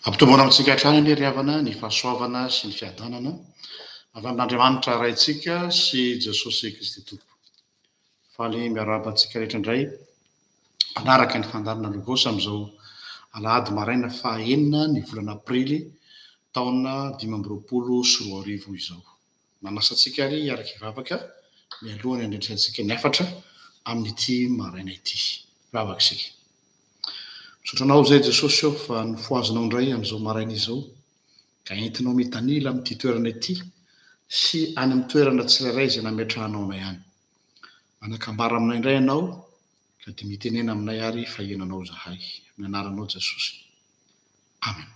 Ampitomboina amintsika hatrany anie ry havana ny fahasoavana sy ny fiadanana avy amin'Andriamanitra Raintsika sy Jesosy Kristy Tompo. Faly miarahaba antsika rehetra indray mpanaraka ny fandaharana Logos amin'izao alahady maraina faha-enina ny volana aprily taona 2025 izao. Manasa antsika ary hiaraka hivavaka mialoha ny handrenesantsika ny hafatra amin'ity maraina ity. Hivavaka isika. Misaotra Anao izay Jesosy ô fa nofohazinao indray amin'izao maraina izao ka entinao mitanila amin'ity toerana ity sy any amin'ny toerana tsirairay izay nametrahanao anay any. Manakambara aminay indray Ianao ka dia mitenena aminay ary fa heno Anao izahay. Amin'ny anaranao Jesosy. Amen.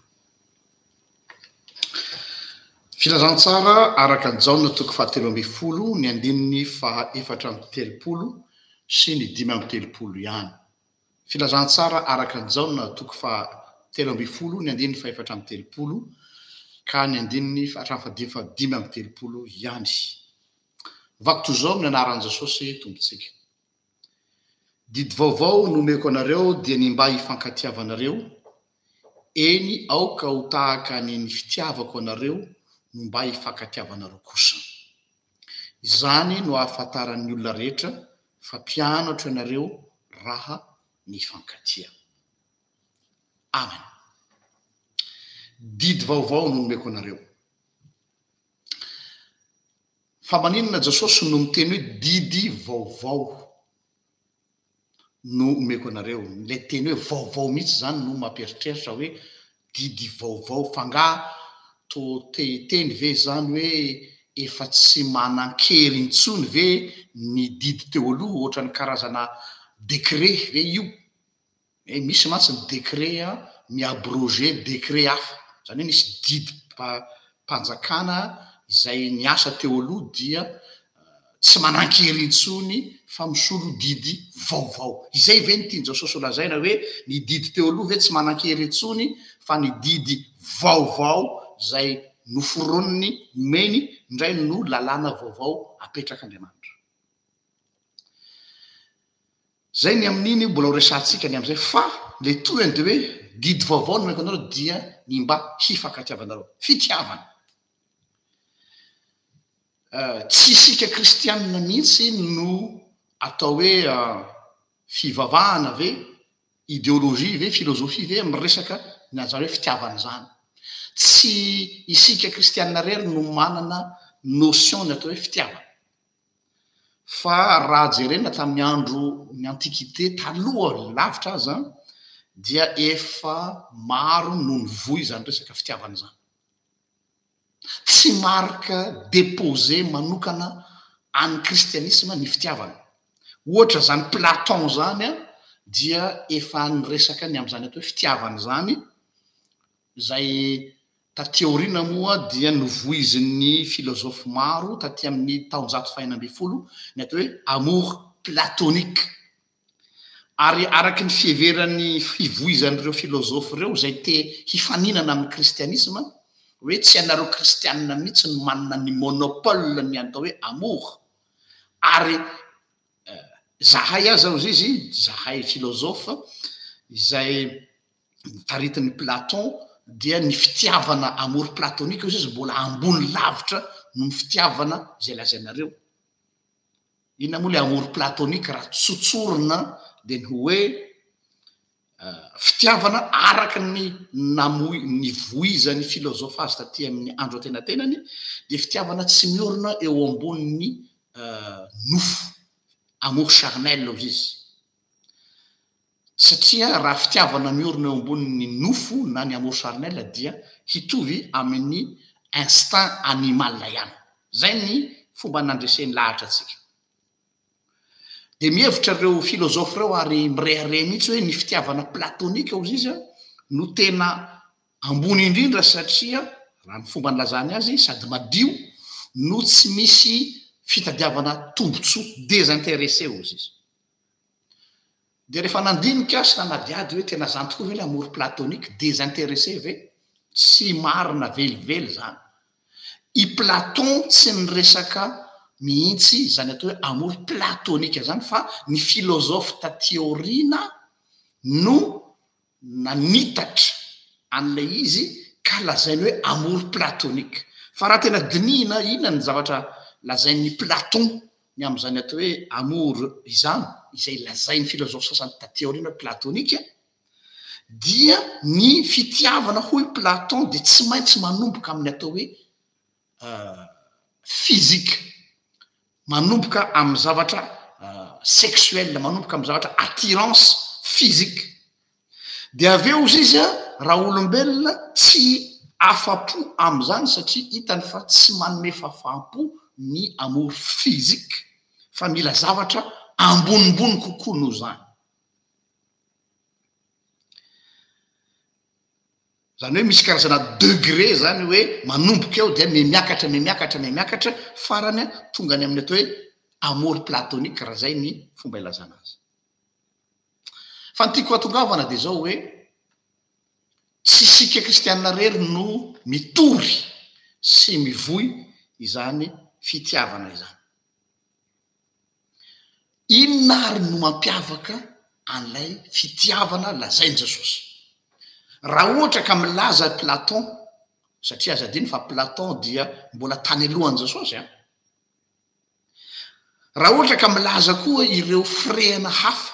Filazantsara araka an'i Jaona toko fahatelo ambin'ny folo ny andininy faha 34 sy ny 35 ihany. Filazantsara araka an'i Jaona toko faha 13 ny andininy faha 34 ka ny andininy hatramin'ny fahadimy faha 35 ihany. Vaky toy izao amin'ny anaran'i Jesosy Tompontsika. Didy vaovao no omeko anareo dia ny mba hifankatiavanareo, eny aoka ho tahaka ny ny fitiavako anareo no mba hifankatiavanareo kosa. Izany no ahafantaran'ny olona rehetra fa mpianatro ianareo raha mifankatia. Amen. Didy vaovao no nomeko anareo. Fa maninona Jesosy no miteny hoe didy vaovao no omeko anareo? Ilay teny hoe vaovao mihitsy izany no mampieritreritra hoe didy vaovao. Fa angaha toa te hiteny ve izany hoe efa tsy manan-kery intsony ve ny didy teo aloha, ohatran'ny karazana décret ve io? Eh, misy mantsy ny décret mi-abroger décret hafa, izany hoe nisy didim-panjakana izay niasa teo aloha dia tsy manan-kery intsony fa misolo didy vaovao. Izay ve no tian'i Jesosy holazaina hoe ny didy teo aloha ve tsy manan-kery intsony fa ny didy vaovao izay noforoniny omeny indray no lalàna vaovao apetrak'Andriamanitra. Zay ny amin'iny mbola ho resahantsika ny amin'izay fa le tohiny de hoe didy vaovao nomeko anareo dia ny mba hifankatiavanareo. Fitiavana. Tsy isika kristianina mihitsy no atao hoe fivavahana ve, ideologie ve, philosophie ve miresaka ny an'izany hoe fitiavana izany. Tsy isika kristianina irery no manana notion ny atao hoe fitiavana. Fa raha jerena tamin'ny andro ny antiquité taloha lavitra aza dia efa maro no nivoy izany resaka fitiavana izany. Tsy marque déposé manokana an'ny kristianisma ny fitiavana. Ohatra izany Platon izany dia efa niresaka ny amin'izany atao hoe fitiavana izany izay Taty aoriana moa dia novoizin'ny filôzôfy maro taty amin'ny taonjato fahenina ambin'ny folo ny atao hoe amour platonique. Ary araka ny fiheveran'ny fivoizan'ireo filôzôfy ireo izay te hifaninana amin'ny kristianisma hoe tsy ianareo kristianina mihitsy no manana ny monopole ny atao hoe amour ary zahay aza hozy izy, zahay filôzôfa izay notaritin'i Platon dia ny fitiavana amour platonique hozy izy mbola ambony lavitra noho ny fitiavana izay lazainareo. Inona moa ilay amour platonique raha tsotsorina dia ny hoe fitiavana araka ny namoy nivoizan'ny filôzôfa azy taty amin'ny andro antenatenany dia fitiavana tsy miorina eo ambonin'ny nofo, amour charnel hozy izy. Satria raha fitiavana miorina eo ambonin'ny nofo na ny amour charnel dia hitovy amin'ny instinct animal ihany. Zay ny fomba nandreseny lahatra antsika. Dia mihevitra ireo philosophes ireo ary mirehareha mihitsy hoe ny fitiavana platonique hozy izy no tena ambony indrindra satria raha ny fomba nilazany azy sady madio no tsy misy fitadiavana tombotsoa, désinteressé hozy izy. Dia rehefa nandinika aho sy nanadihady hoe tena izany tokoa ve ilay amour platonique, désinteressé ve? Tsy marina velively izany. I Platon tsy niresaka mihitsy izany atao hoe amour platonique izany fa ny philosophe taty aoriana no nanitatra. an'ilay izy ka lazainy hoe amour platonique. Fa raha tena dinihina, inona ny zavatra lazain'i Platon ny amin'izany atao hoe amour izany, izay lazain'ny philosophe sasany taty aoriana hoe platonique, dia ny fitiavana hoy Platon dia tsy maintsy manomboka amin'ny atao hoe physique, manomboka amin'ny zavatra sexuel, manomboka amin'ny zavatra attirance physique. Dia avy eo ozy izy a, raha olombelona tsy afa-po amin'izany satria hitany fa tsy manome fahafaham-po ny amour physique fa mila zavatra ambonimbony kokoa noho izany. Izany hoe misy karazana degré izany hoe manomboka eo dia mihamiakatra, mihamiakatra, mihamiakatra, farany tonga any amin'ny atao hoe amour platonique raha izay ny fomba ilazana azy. Fa ny tiako hatongavana dia izao hoe, tsy isika kristianina irery no mitory sy mivoy izany fitiavana izany. Inona ary no mampiavaka an'ilay fitiavana lazain'i Jesosy? Raha ohatra ka milaza i Platon, satria aza adino fa Platon dia mbola tany alohan'i Jesosy an! Raha ohatra ka milaza koa ireo firehana hafa,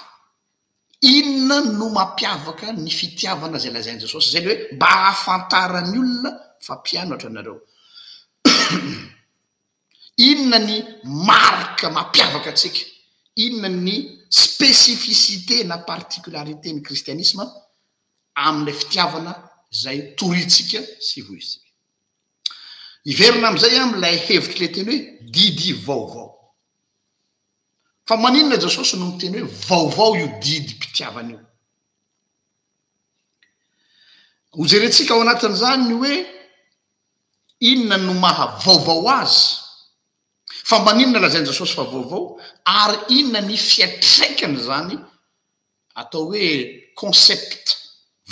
inona no mampiavaka ny fitiavana izay lazain'i Jesosy? Izay ilay hoe mba hahafantaran'ny olona fa mpianatra nareo. Inona ny marque mampiavaka antsika? Inona ny spécificité na particularité ny kristianisma amin'ilay fitiavana izay torintsika sy voizintsika? Hiverina amin'izay aho amin'ilay hevitr'ilay teny hoe didy vaovao. Fa maninona Jesosy no miteny hoe vaovao io didim-pitiavana io? Hojerentsika ao anatin'izany ny hoe inona no maha vaovao azy, fa maninona lazain'i Jesosy fa vaovao, ary inona ny fiantraikan'izany atao hoe concept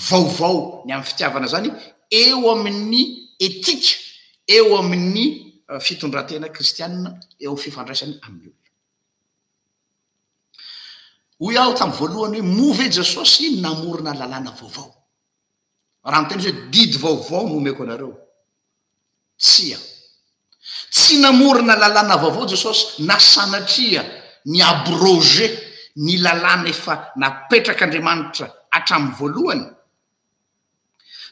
vaovao ny amin'ny fitiavana izany eo amin'ny etika, eo amin'ny fitondran-tena kristianina, eo amin'ny fifandraisany amin'ny olona. Hoy aho tamin'ny voalohany hoe moa ve Jesosy namorona lalàna vaovao? Raha miteny izy hoe didy vaovao no omeko anareo. Tsia. Tsy namorona lalàna vaovao Jesosy na sanatria ny abroger ny lalàna efa napetrak'Andriamanitra hatramin'ny voalohany.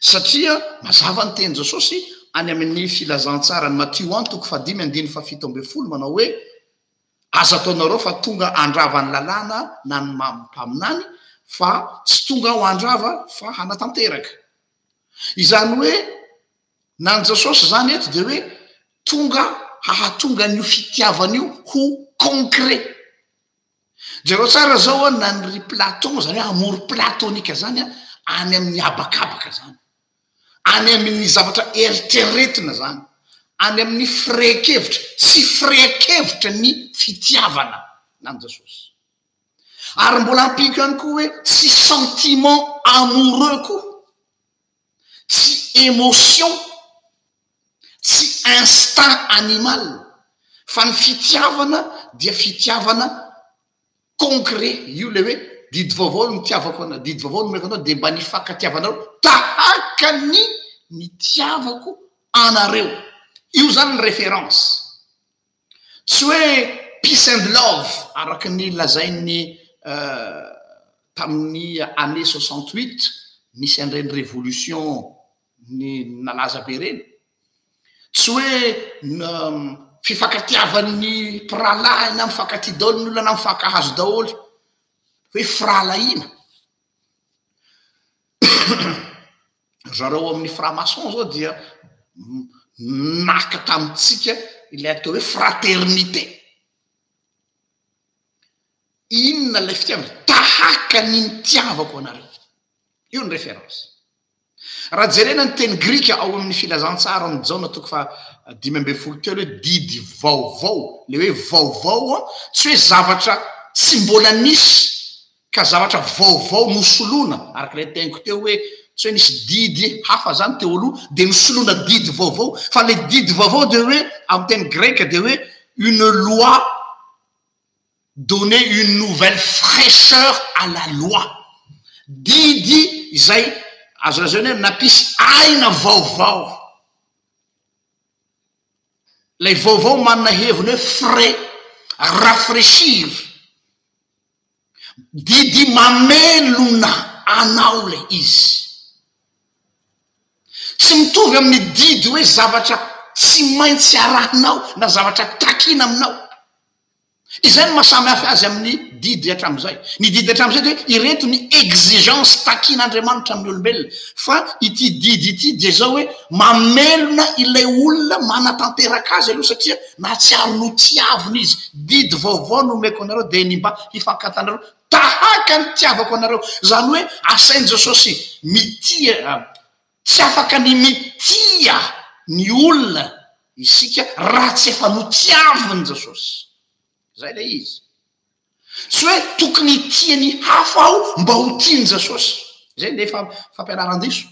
Satria mazava ny tenin'i Jesosy any amin'ny filazantsaran'i Matio an toko fahadimy andininy fahafito ambin'ny folo manao hoe Aza ataonareo fa tonga handrava ny lalàna na ny mpaminany fa tsy tonga aho handrava fa hanatanteraka. Izany hoe na ny Jesosy izany eto dia hoe tonga hahatonga an'io fitiavana io ho concret. Jereo tsara zao an, na ny ry Platon zany hoe amour platonique zany an, any amin'ny habakabaka zany. Any amin'ny zavatra eritreretina zany. Any amin'ny firehan-kevitra. Tsy firehan-kevitra ny fitiavana na an'i Jesosy. Ary mbola ampiako ihany koa hoe tsy sentiment amoureux koa. Tsy émotion, tsy instinct animal, fa ny fitiavana dia fitiavana concret, io ilay hoe didy vaovao no nitiavako anao, didy vaovao no nomeko anao dia mba nifankatiavanareo tahaka ny nitiavako anareo. Io izany ny référence. Tsy hoe peace and love araka ny lazain'ny tamin'ny année 68 nisy an'ireny révolution ny nalaza be ireny. Tsy hoe fifankatiavan'ny mpirahalahy na mifankatia daholo ny olona na mifankahazo daholo. Hoe firahalahiana. Ry zareo ao amin'ny franc-maçon zao dia naka tamintsika ilay atao hoe fraternité. Inona ilay fitiavana? Tahaka ny nitiavako anareo. Io ny référence. Raha jerena ny teny grika ao amin'ny Filazantsara amin'i Jaona toko faha 15 teo hoe didy vaovao, ilay hoe vaovao tsy hoe zavatra tsy mbola nisy ka zavatra vaovao nosoloina, araka ilay teniko teo hoe tsy hoe nisy didy hafa zany teo aloha dia nosoloina didy vaovao, fa ilay didy vaovao dia hoe amin'ny teny greka dia hoe une loi donner une nouvelle fraicheur à la loi, didy izay Azo lazaina hoe nampisy aina vaovao. Ilay vaovao manana heviny hoe frais, rafraîchir. Didy mamelona anao ilay izy. Tsy mitovy amin'ny didy hoe zavatra tsy maintsy arahinao na zavatra takina aminao. Izay no maha samy hafa azy amin'ny didy hatramin'izay. Ny didy hatramin'izay dia hoe ireto ny exigence takin'Andriamanitra amin'ny olombelona. Fa ity didy ity dia izao hoe mamelona ilay olona manatanteraka azy aloha satria nahatsiaro notiavina izy. Didy vaovao no omeko anareo dia ny mba hifankatanareo tahaka ny nitiavako anareo. Izany hoe asain'i Jesosy mitia, tsy afaka ny mitia ny olona isika raha tsy efa notiavin'i Jesosy. Izay ilay izy. Tsy hoe tokony hitia ny hafa aho mba ho tian'i Jesosy. Izay ilay fampianaran-diso.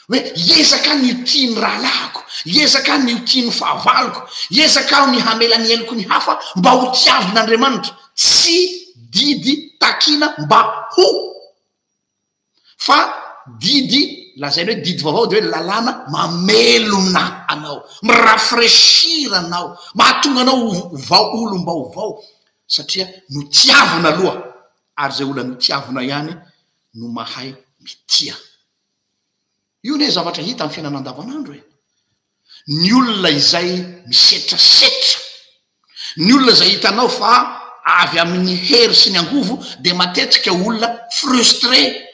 Hoe hiezaka aho ny ho tia ny rahalahiko, hiezaka aho ny ho tia ny fahavaloko, hiezaka aho ny hamela ny heloko ny hafa mba ho tiavin'Andriamanitra. Tsy didy takina mba ho. Fa didy lazaina hoe didy vaovao dia hoe lalàna mamelona anao, mi-rafraîchir anao, mahatonga anao ho vao olom-baovao satria notiavina aloha ary izay olona notiavina ihany no mahay mitia. Io anie zavatra hita amin'ny fiainana andavanandro e. Ny olona izay misetrasetra, ny olona izay hitanao fa avy amin'ny hery sy ny angovo dia matetika olona frustré,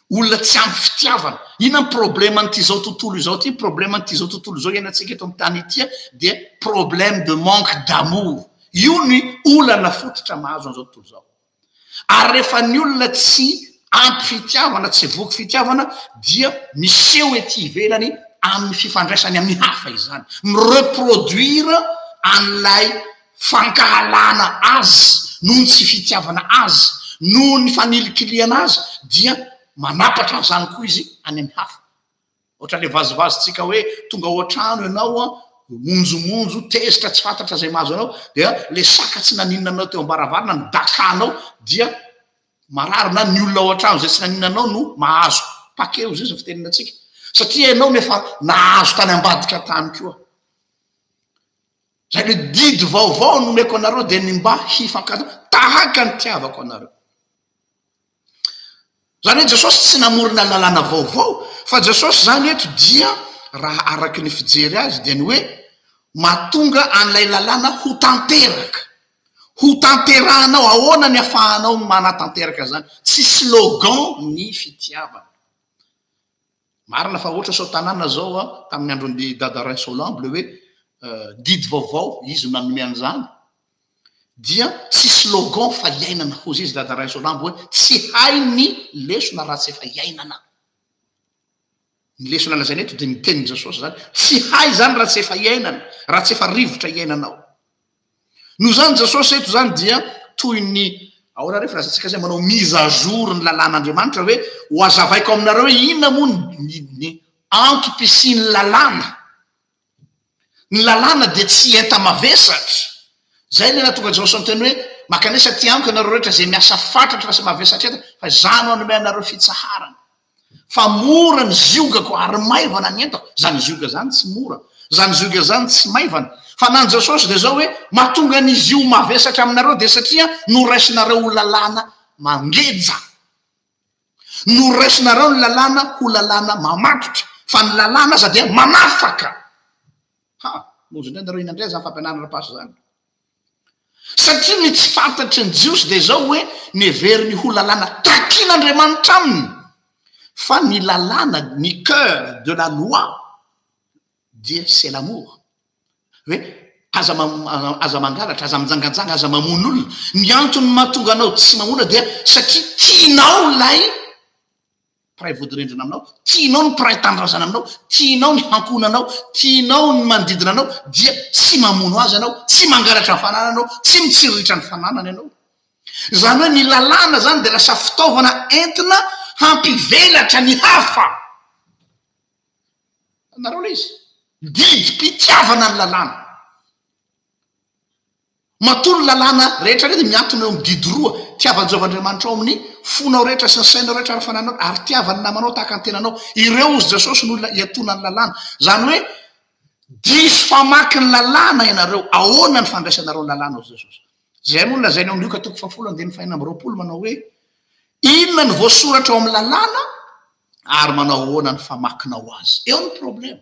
olona tsy ampy fitiavana. Inona ny problème an'ity izao tontolo izao ity? Ny problème an'ity izao tontolo izao iainantsika eto amin'ny tany ity dia problème de manque d'amour. Io ny olana fototra mahazo an'izao tontolo izao. Ary rehefa ny olona tsy ampy fitiavana, tsy voky fitiavana dia miseho ety ivelany amin'ny fifandraisany amin'ny hafa izany. Mi-reproduire an'ilay fankahalana azy noho ny tsy fitiavana azy, noho ny fanilikilihana azy dia manapatra an'izany koa izy any amin'ny hafa. Ohatran'ilay vazivazintsika hoe tonga ao an-trano ianao an, monjomonjo, tezitra, tsy fantatra izay mahazo anao, dia ilay saka tsy naninona anao teo am-baravarana no dakanao dia marary na ny olona ao an-trano izay tsy naninona anao no mahazo paquet hozy izy ny fitenenana antsika. Satria ianao no efa nahazo tany ambadika tany koa. Izay le didy vaovao nomeko anareo dia ny mba hifankatia tahaka ny nitiavako anareo. Izany hoe Jesosy tsy namorona lalàna vaovao fa Jesosy izany eto dia raha araky ny fijery azy dia ny hoe mahatonga an'ilay lalàna ho tanteraka. Ho tanterahanao, ahoana ny afahanao manatanteraka izany? Tsy slogan ny fitiavana. Marina fa ohatra sao tanàna zao a, tamin'ny andron'i Dada Rainsolambo le hoe didy vaovao, izy no nanome an'izany, dia tsy slogan fa iainana, hozy izy Dada Rainsolambo hoe tsy hay ny lesona raha tsy efa iainana. Ny lesona lazaina eto dia ny tenin'i Jesosy zany, tsy hay zany raha tsy efa iainana, raha tsy efa rivotra iainanao. Noho izany Jesosy eto izany dia toy ny, ahoana re filazantsika izay, manao mise à jour ny lalàn'Andriamanitra hoe ho hazavaiko aminareo hoe inona moa ny, ny antom-pisian'ny lalàna. Ny lalàna dia tsy enta-mavesatra. Izay ilay nahatonga Jesosy niteny hoe, Mankanesa aty amiko ianareo rehetra izay miasa fatratra sy mavesatra entana, fa izaho no hanome anareo fitsaharana. Fa mora ny ziogako ary maivana ny entako. Izany zioga izany tsy mora. Izany zioga izany tsy maivana. Fa na ny Jesosy dia izao hoe, mahatonga an'izy io ho mavesatra aminareo dia satria noraisinareo ho lalàna mangeja. Noraisinareo ny lalàna ho lalàna mamatotra. Fa ny lalàna aza dia manafaka. Ha! Monjy indray nareo inona indray izany fampianarana Pasy izany. Satria ny tsy fantatry ny Jiosy dia izao hoe neveriny ho lalàna takin'Andriamanitra aminy fa ny lalàna, ny cœur de la loi dia c'est l'amour. Hoe aza aza mangalatra, aza mijanganjanga, aza mamono olona. Ny antony mahatonga anao tsy mamono dia satria tianao ilay mpiray vodirindrina aminao, tianao ny mpiray tanindrazana aminao, tianao ny ankohonanao, tianao ny manodidina anao, dia tsy mamono azy ianao, tsy mangalatra ny fananany ianao, tsy mitsiriritra ny fananany ianao. Izany hoe ny lalàna izany dia lasa fitaovana entina hampivelatra ny hafa. Hitanareo ilay izy? Didim-pitiavana ny lalàna. Matoa ny lalàna rehetra ireo dia mihantona eo amin'ny didy roa, tiava an'i Jehovah Andriamanitrao amin'ny fonao rehetra sy ny sainao rehetra ary ny fanahinao ary tiava ny namanao tahaka ny tenanao. Ireo, hozy Jesosy, no iantoana ny lalàna. Izany hoe diso famaky ny lalàna ianareo. Ahoana ny fandraisanareo ny lalàna, hozy Jesosy. Izay moa no lazainy ao amin'ny Lioka toko fahafolo andininy fahenina amby 20 manao hoe, Inona no voasoratra ao amin'ny lalàna ary manao ahoana ny famakinao azy? Eo ny problema.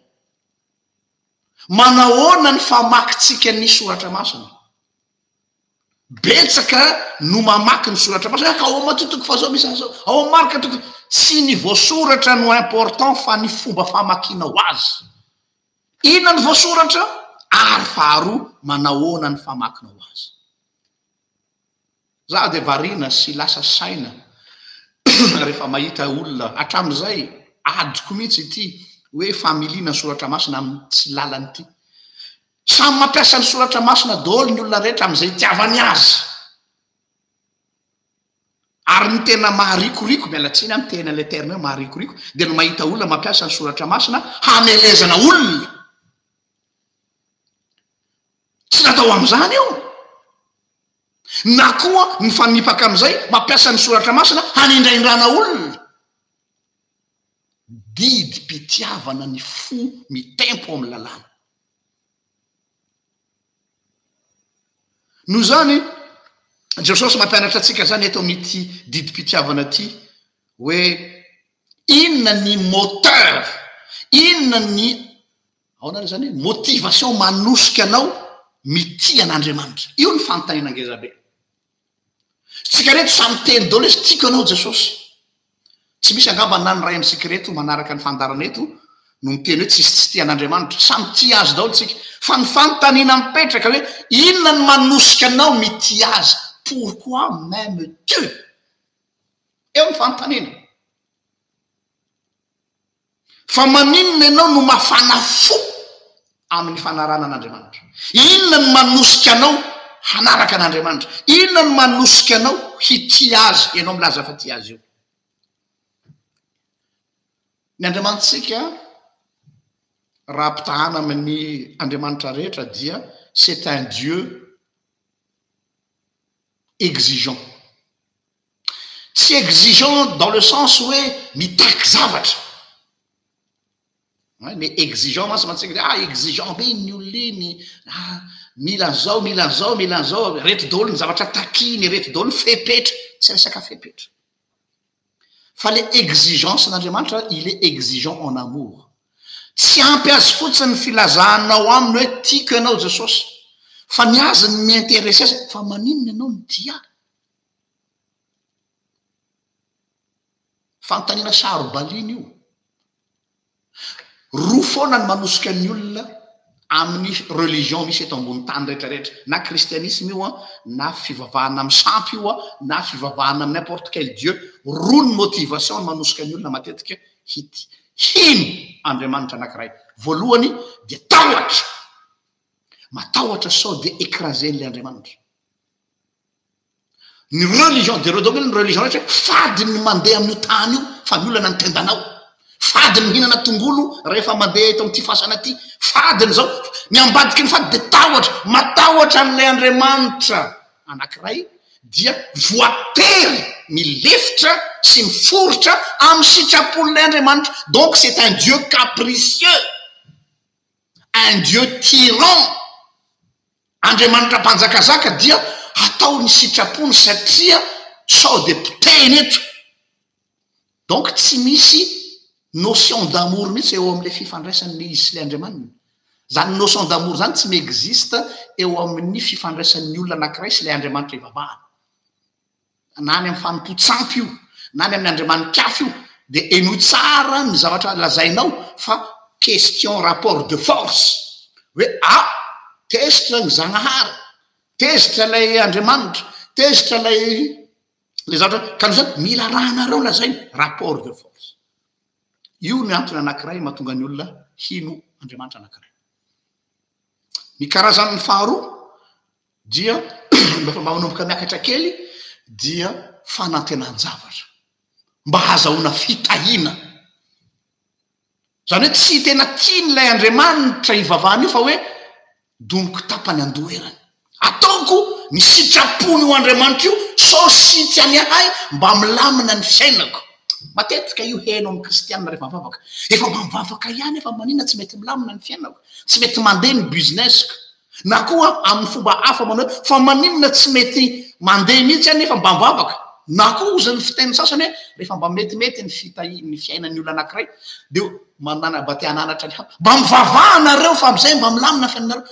Manahoana ny famakintsika ny soratra masina? Betsaka no mamaky ny soratra masina, ka ao Matio toko fahazao misy an'izao, ao amin'ny Marka toko, tsy ny voasoratra no important fa ny fomba famakianao azy. Inona ny voasoratra? Ary faharoa, manahoana ny famakinao azy? Za dia variana sy lasa saina rehefa mahita olona hatramin'izay adiko mihitsy ity hoe familiana ny soratra masina amin'ny tsy lalany ity. Samy mampiasa ny soratra masina daholo ny olona rehetra amin'izay itiavany azy. Ary ny tena maharikoriko, miala tsiny aho miteny an'ilay terme hoe maharikoriko, dia ny mahita olona mampiasa ny soratra masina hamelezana olona. Tsy natao amin'izany io. Na koa mifanipaka amin'izay, mampiasa ny soratra masina hanindraindrana olona. Didim-pitiavana ny fo mitempo amin'ny lalàna. Noho izany, Jesosy mampianatra antsika izany eto amin'ity didim-pitiavana ity hoe inona ny moteur, inona ny Ahoana re zany hoe motivation manosika anao mitia an'Andriamanitra? Io ny fanontaniana ngeza be. Tsika reto samy miteny daholo hoe tiako anao Jesosy. Tsy misy angamba na ny ray amintsika reto manaraka ny fandaharana eto no miteny hoe tsisy tsy tia an'Andriamanitra. Samy tia azy daholo tsika. Fa ny fanontaniana mipetraka hoe inona no manosika anao mitia azy? Pourquoi m'aimes-tu? Eo ny fanontaniana. Fa maninona ianao no mafana fo amin'ny fanarahana an'Andriamanitra? Inona no manosika anao hanaraka an'Andriamanitra? Inona no manosika anao hitia Azy, ianao milaza fa tia Azy io? Ny Andriamanitsika, raha ampitahana amin'ny andriamanitra rehetra dia c'est un Dieu exigeant. Tsy exigeant dans le sens hoe mitaky zavatra. Hay, mais exigeant mantsy mantsy ah exigeant be iny olona iny, ah mila an'izao, mila an'izao, mila an'izao, ireto daholo ny zavatra takiany, ireto daholo ny fepetra. Tsy resaka fepetra. Fa le exigence n'Andriamanitra, il est exigeant en amour. Tsy ampy azy fotsiny ny filazanao aminy hoe tiako ianao Jesosy. Fa ny azy ny mi-interesse azy, fa maninona ianao no tia ahy? Fanontaniana saro-baliana io. Roa foana ny manosika ny olona amin'ny religion misy eto ambony tany rehetra rehetra, na kristianisme io an, na fivavahana amin'ny sampy io an, na fivavahana amin'ny n'importe quel dieu, roa ny motivation manosika ny olona matetika hity hino Andriamanitra anankiray. Voalohany dia tahotra, matahotra sao dia écraser-n'ilay Andriamanitra. Ny religion, jereo daholo ny religion rehetra hoe fady ny mandeha amin'io tany io fa miolana ny tendanao. Fady ny mihinana tongolo rehefa mandeha eto amin'ity fasana ity. Fady ny zao. Ny ambadiky ny fady dia tahotra. Matahotra an'ilay Andriamanitra anankiray dia voatery milefitra sy miforitra amin'ny sitrapon'ilay Andriamanitra. Donc c'est un Dieu capricieux. Un Dieu tyran. Andriamanitra mpanjakazaka dia atao ny sitrapony satria sao dia potehiny eto. Donc tsy misy notion d'amour mihitsy eo amin'ilay fifandraisan'ny izy sy ilay Andriamaniny. Zany notion d'amour zany tsy mi-existe eo amin'ny fifandraisan'ny olona anankiray sy ilay Andriamanitra ivavahana. Na any amin'ny fanompoan-tsampy io, na any amin'ny andriamani-kafa io, dia henoy tsara ny zavatra lazainao fa question rapport de force, hoe ah! tezitra ny Zagnahary, tezitra ilay Andriamanitra, tezitra ilay ilay zavatra, ka noho izany mila arahanareo lazaina, rapport de force. Io ny antony anankiray mahatonga ny olona hino Andriamanitra anankiray. Ny karazan'ny faharoa dia rehefa mba manomboka miakatra kely dia fanantenan-javatra mba hahazahoana fitahiana. Izany hoe tsy tena tian'ilay Andriamanitra hivavahana io fa hoe domiko tapany andoherany. Ataoko ny sitrapon'io Andriamanitra io sao sitrany ahy mba milamina ny fiainako. Matetika io heno amin'ny kristianina rehefa mivavaka. Efa mba mivavaka ihany aho fa maninona tsy mety milamina ny fiainako? Tsy mety mandeha ny business-ko. Na koa amin'ny fomba hafa manao hoe fa maninona tsy mety mandeha mihitsy aho nefa mba mivavaka? Na koa hozy ny fiteny sasany hoe rehefa mba metimety ny fitahi- ny fiainan'ny olona anankiray dia manana mba te hananatra ny hafa. Mba mivavaha nareo fa amin'izay mba milamina ny fiainanareo.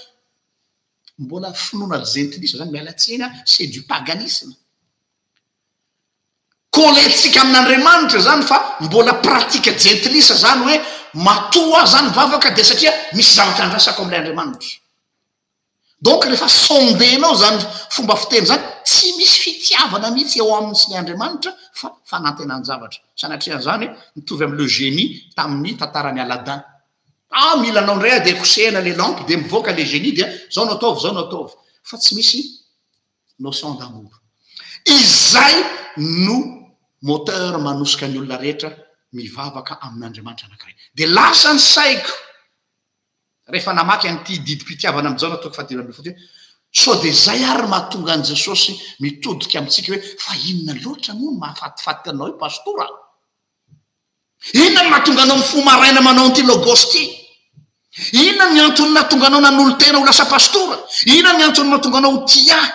Mbola finoana jentilisa zany, miala tsiny an, c'est du paganisme. Coller-tsika amin'Andriamanitra zany fa mbola pratique jentilisa zany hoe matoa aho zany mivavaka dia satria misy zavatra andrasako amin'ilay Andriamanitra. Donc rehefa sonder-nao zany fomba fiteny zany, tsy misy fitiavana mihitsy eo aminy sy ilay Andriamanitra fa fanantenan-javatra. Sanatria an'izany mitovy amin'i le génie tamin'ny tantaran'i Aladdin. Ah mila anao indray aho dia kosehina le lampe dia mivoaka le génie dia zao no ataovy zao no ataovy fa tsy misy notion d'amour. Izay no moteur manosika ny olona rehetra mivavaka amin'Andriamanitra anankiray. Dia lasa ny saiko rehefa namaky an'ity didim-pitiavana amin'i Jaona toko faha-15 ity hoe sao dia izay ary no mahatonga an'i Jesosy mitodika amintsika hoe fa inona loatra moa no mahafatifaty anao io pastora? Inona no mahatonga anao mifoha maraina manao an'ity logos ity? Inona ny antony nahatonga anao nanolo-tena ho lasa pastora? Inona ny antony mahatonga anao ho tia ahy?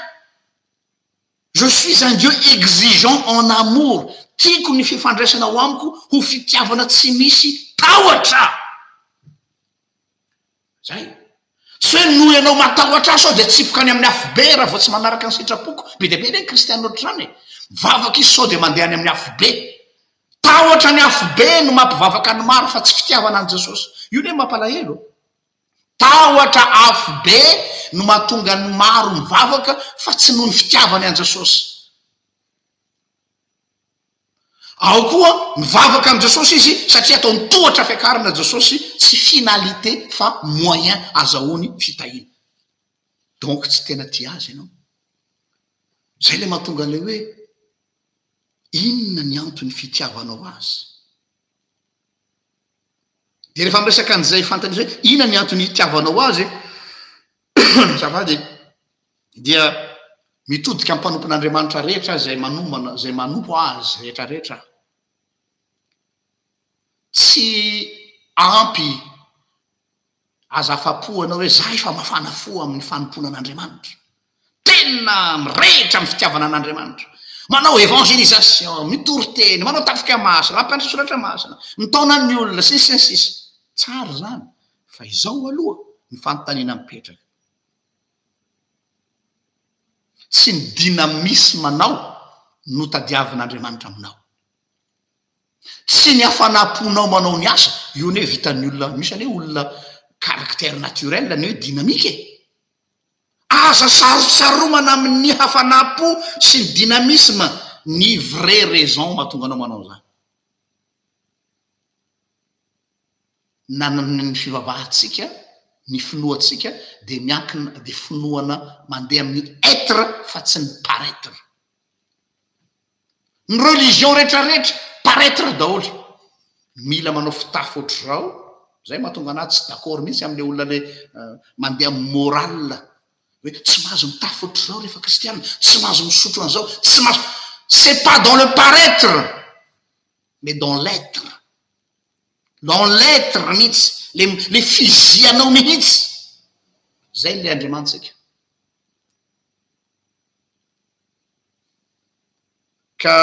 Je suis un Dieu exigeant en amour. Tiako ny fifandraisana ao amiko ho fitiavana tsy misy tahotra. Zay. Tsy hoe noho ianao matahotra ahy sao dia atsipoka any amin'ny afobe raha vao tsy manaraka ny sitrapoko. Be dia be anie ny kristiana ohatr'izany e. Mivavaka izy sao dia mandeha any amin'ny afobe. Tahotra ny afobe no mampivavaka ny maro fa tsy fitiavana an'i Jesosy. Io anie mampalahelo. Tahotra afobe no mahatonga ny maro mivavaka fa tsy noho ny fitiavany an'i Jesosy. Ao koa, mivavaka amin'i Jesosy izy satria ataony tohatra fiakarana Jesosy, tsy finalité fa moyen azahoany fitahiana. Donc tsy tena tia azy ianao. Zay ilay mahatonga an'ilay hoe inona ny antony fitiavanao azy. Dia rehefa miresaka an'izay fanontaniana izay hoe inona ny antony itiavanao azy, azafady, dia mitodika amin'ny mpanompon'Andriamanitra rehetra izay manomana, izay manompo Azy rehetra rehetra. Tsy ampy aza afa-po ianao hoe za efa mafana fo amin'ny fanompoana an'Andriamanitra. Tena mirehitra amin'ny fitiavana an'Andriamanitra. Manao évangélisation, mitory teny, manao tafika masina, mampianatra soratra masina, mitaona ny olona, sy ny sisa sy ny sisa. Tsara izany, fa izao aloha ny fanontaniana mipetraka. Tsy ny dynamisme-nao no tadiavin'Andriamanitra aminao. Tsy ny hafanam-ponao manao ny asa, io anie vitan'ny olona, misy anie olona caractère naturel ny hoe dynamique e. Aza sarotsaromana amin'ny hafanam-po sy ny dynamisme ny vraie raison mahatonga anao manao an'izany. Na ny fivavahantsika, ny finoantsika dia miankina, dia finoana mandeha amin'ny être fa tsy ny paraitre. Ny religion rehetra rehetra paraitre daholo. Mila manao fitafy ohatr'izao, zay mahatonga anah tsy d'accord mihitsy amle olona le mandeha amin'ny morale hoe tsy mahazo mitafy ohatr'izao rehefa kristiana, tsy mahazo misotro an'izao, tsy mahazo, c'est pas dans le paraitre mais dans l'etre. Dans l'etre mihitsy, le le fizianao mihitsy. Zay le Andriamanitsika. Ka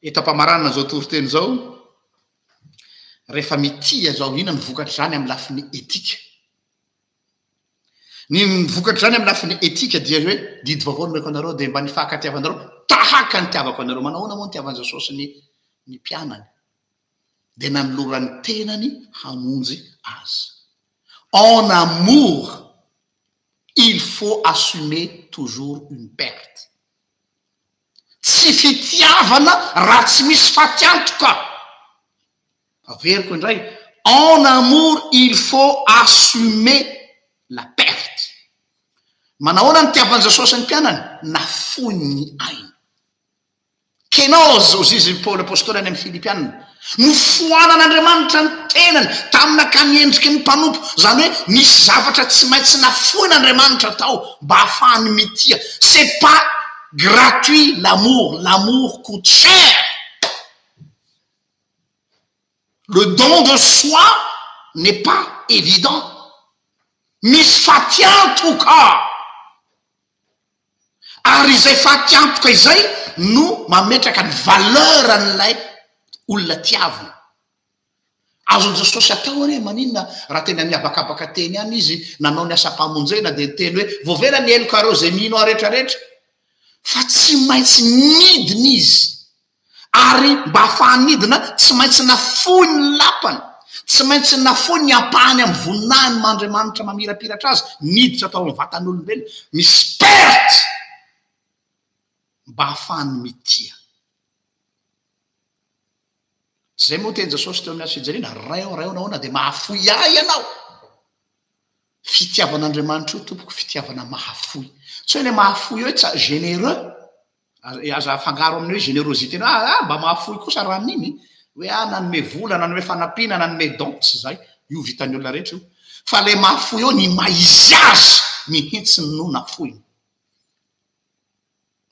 eto am-pamaranana izao toriteny izao, rehefa mitia izao, inona no vokatr'izany amin'ny lafiny etika? Ny vokatr'izany amin'ny lafiny etika dia hoe didy vaovao nomeko anareo dia mba ny fankatiavanareo tahaka ny nitiavako anareo. Manao ahoana moa ny nitiavan'i Jesosy ny ny mpianany? Dia nanolorany tenany hamonjy azy. En amour, il faut assumer toujours une perte. Tsy fitiavana raha tsy misy fatiantoka. Averiko indray, en amour il faut assumer la perte. Manahoana ny nitiavan'i Jesosy ny mpianany? Nafoiny ny ainy. Kenôzy, hozy izy Paoly Apostoly any amin'ny Filipiana. Nofoanan'Andriamanitra ny tenany tamin'ny nakany endriky ny mpanompo. Izany hoe nisy zavatra tsy maintsy nafoin'Andriamanitra tao mba hahafahany mitia. C'est pas gratuit l'amour, l'amour coute cher. Le don de soi n'est pas évident. Misy fatiantoka. Ary izay fatiantoka izay no mametraka ny valeur an'ilay olona tiavina. Azon'i Jesosy atao anie, maninona raha tena nihabakabaka teny ihany Izy nanao ny asam-pamonjena dia niteny hoe voavela ny helokareo izay mino Ahy rehetra rehetra. Fa tsy maintsy nidina Izy. Ary mba hahafahany nidina, tsy maintsy nafoy ny lapany, tsy maintsy nafoy ny ampahany amin'ny voninahiny maha Andriamanitra mamirapiratra azy, niditra tao amin'ny vatan'olombelona. Misy perte mba hahafahany mitia. Tsy izay moa teny Jesosy teo amin'ny hazo fijaliana, Ray ô, Ray ô, nahoana dia mahafoy ahy Ianao? Fitiavan'Andriamanitra io tompoko, fitiavana mahafoy. Tsy hoe ilay mahafoy hoe tsa généreux, Aza afangaro amin'ny hoe générosité hoe ah mba mahafoy kosa ran'iny, hoe ah nanome vola, nanome fanampiana, nanome don, tsy izay, io vitan'ny olona rehetra io, fa ilay mahafoy eo ny maha izy azy mihitsy no nafoiny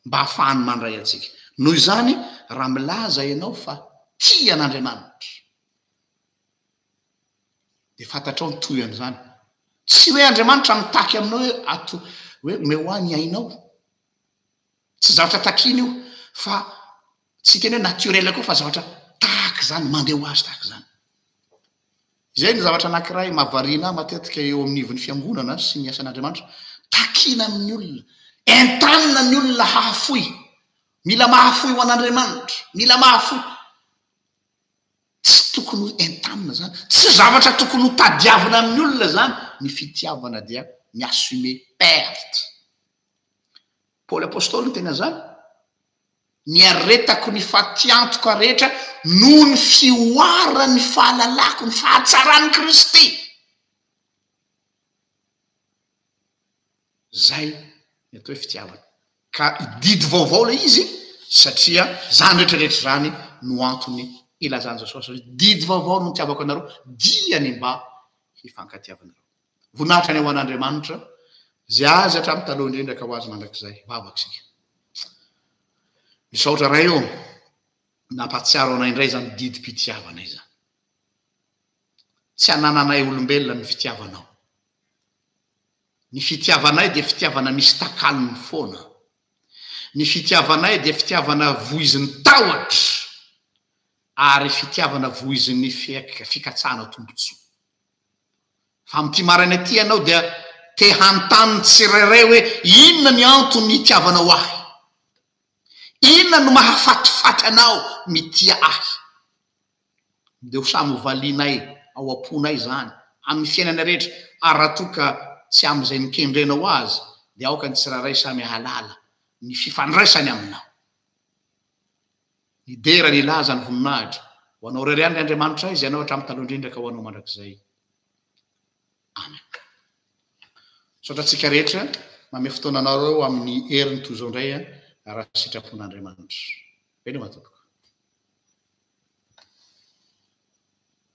mba hahafahany mandray antsika. Noho izany raha milaza ianao fa tia an'Andriamanitra dia fantatrao ny tohin'izany. Tsy hoe Andriamanitra mitaky aminao hoe ato hoe omeo ahy ny ainao. Tsy zavatra takiana io fa tsy hiteny hoe naturel koa fa zavatra tahaka izany, mandeha ho azy tahaka izany. Izay ny zavatra anankiray mahavariana ahy matetika eo amin'ny ivon'ny fiangonana sy ny asan'Andriamanitra. Takiana amin'ny olona, entanina ny olona hahafoy. Mila mahafoy ho an'Andriamanitra, mila mahafoy. Tsy tokony ho entanina izany, tsy zavatra tokony ho tadiavina amin'ny olona izany. Ny fitiavana dia mi-assumer perte. Paoly Apostoly niteny an'izany, Niaretako ny fatiantoka rehetra noho ny fihoaran'ny fahalalako ny fahatsaran'i Kristy. Izay ny atao hoe fitiavana. Ka didy vaovao ilay izy satria izany rehetra rehetra izany no antony ilazan'i Jesosy hoe didy vaovao no nitiavako anareo dia ny mba hifankatiavanareo. Voninahitra anie ho an'Andriamanitra, izay azy hatramin'ny taloha indrindra ka ho azy mandrakizay. Vavaka isika. Misaotra Ray ô, nampahatsiaro anay indray izany didim-pitiavana izany. Tsy anananay olombelona ny fitiavanao. Ny fitiavanay dia fitiavana misy takalony foana. Ny fitiavanay dia fitiavana voizin'ny tahotra ary fitiavana voizin'ny fikatsahana tombontsoa. Fa amin'ity maraina ity ianao dia te hanontany ny tsirairay hoe inona ny antony itiavanao ahy? Inona no mahafatifaty anao mitia ahy? Dia ho samy ho valianay ao am-ponay izany amin'ny fiainana rehetra ary raha toa ka tsy amin'izay nikendrenao azy dia aoka ny tsirairay samy hahalala ny fifandraisany aminao. Ny dera, ny laza, ny voninahitra. Ho Anao irery ihany, ry Andriamanitray, izay Anao hatramin'ny taloha indrindra ka ho Anao mandrakizay. Amen. Misaotra antsika rehetra manome fotoana anareo amin'ny heriny toy izao indray raha sitrapon'Andriamanitra. Veloma tompoko.